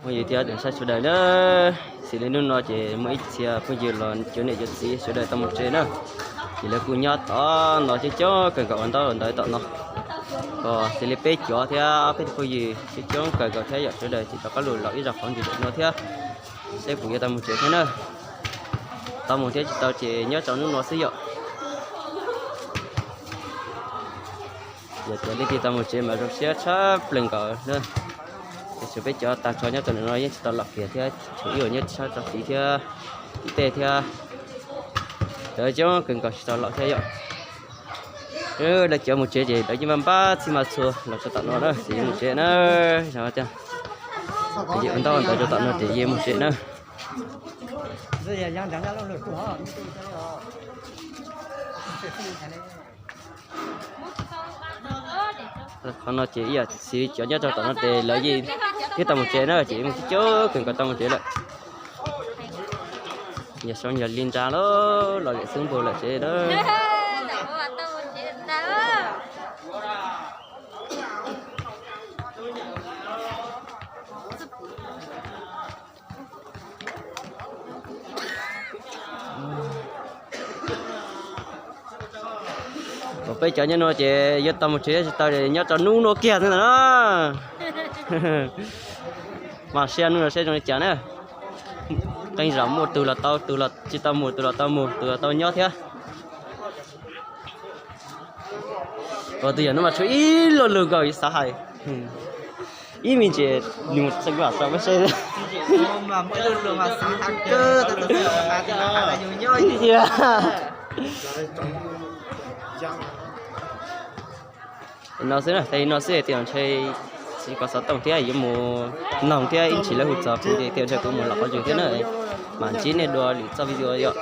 Phooj ywg thiab saib sawv daws na, xws li hnub no ces muaj ib txhia phooj ywg los cov niam cov txiv sawv daws tau mus tsev na, ces lawv kuj nyob tom no coob coob kawg nkaus ua ntaub ua ntawv tom no. Kom xws li peb cov thiab peb tug phooj ywg coob coob kawg nkaus thiab yom, sawv daws tsis rov qab los ib zag qhov ntsis ntawm no thiab, seb puas yuav tau mus tsev thiab na. Tau mus thiab tsis tau ces nyob rau hnub no xwb yom. Yog tias leej twg tau mus tsev mas zoo siab tshaj plaws nkaus na. Tiam sis peb cov tag nrho nyob rau ntawm no yeej tsis tau los kiag thiab, tshuav ib uas nyob sab rau tid thiab, ib tej thiab, cov coob kawg nkaus tsis tau los thiab yom. Lawv cov mus tsev ces lawv yeej npaj npaj txhij mas txhua los rau tom no na, ces yeej mus tsev na. Ces ua ntaub ua ntawv rau tom no ces yeej mus tsev na. Qhov no ces ib yam xws cov nyob rau tom no ces lawv yeej twb tau mus tsev na, ces yeej coob coob kawg nkaus tau mus tsev lawm. Yog xyoo yog li nra los los lawm xwb npau lawm tsev na. Peb cov nyob no ces yuav tau mus tsev tsis tau nyob rau hnub no kiag xwb ntag na. Mas saib hnub no saib zoo li cas na. Qee zaum muaj tus los tau, tus los tsis tau mus, tus los tau mus, tus los tau nyob thiab. Ua tus yog hnub no tshuav ib lo lus nkaus ib xav hais. Ib me ntsis nws txeeb lam tau peb seb. No xwb na, tas li no xwb tias ntshe txiv Kos Xov Tooj thiab yuav mus noog thiab ib ntsis lawv hu txog kuv ces tias ntshe kuv mus los qhov twg thiab na. Mam ntsib nej dua lwm txoj video yom.